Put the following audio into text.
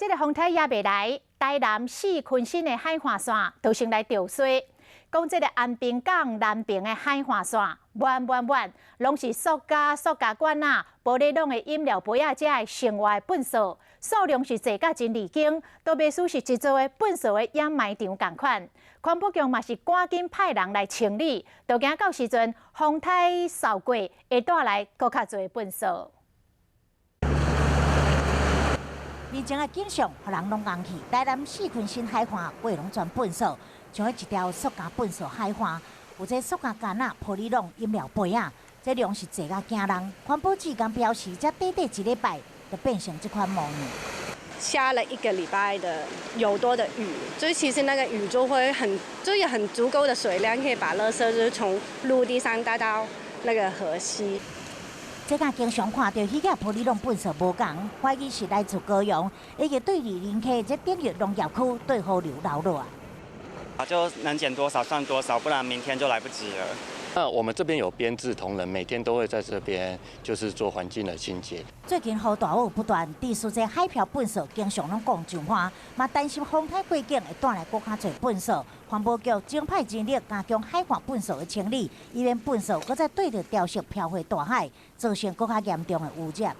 這个風颱猶未來，台南四坤新的海岸線就先來著衰。講這个安平港南爿的海岸線滿滿滿，攏是塑膠罐仔、玻璃籠的飲料杯仔，遮的生活的糞埽，數量是濟甲真離經，都袂輸是一座的糞埽的掩埋場仝款。環保局嘛是趕緊派人來清理，都驚到時陣風颱掃過，會帶來閣較濟糞埽。面前的景象，予人攏戇去。台南四坤新海岸，過攏全糞埽，像彼一條塑膠糞埽海岸，有這塑膠罐仔、玻璃籠、飲料杯仔，這量是濟甲驚人。環保志工表示，才短短一禮拜，就變成這款模樣。下了一個禮拜的有多的雨，就其實那個雨就會很，就有很足夠的水量，可以把垃圾就是從陸地上帶到那個河溪。這敢經常看著彼個玻璃籠糞埽無仝，懷疑是來自高雄，以及對二林溪這頂域農業區對河流流落來。啊，就能撿多少算多少，不然明天就來不及了。那我們這邊有編制同仁，每天都會在這邊就是做環境的清潔。最近雨大雨不斷，致使這海漂糞埽經常攏降上岸，嘛擔心風颱過境會帶來閣較濟糞埽。環保局增派人力加強海岸糞埽的清理，以免糞埽閣再對著潮汐飄回大海，造成閣較嚴重的污染。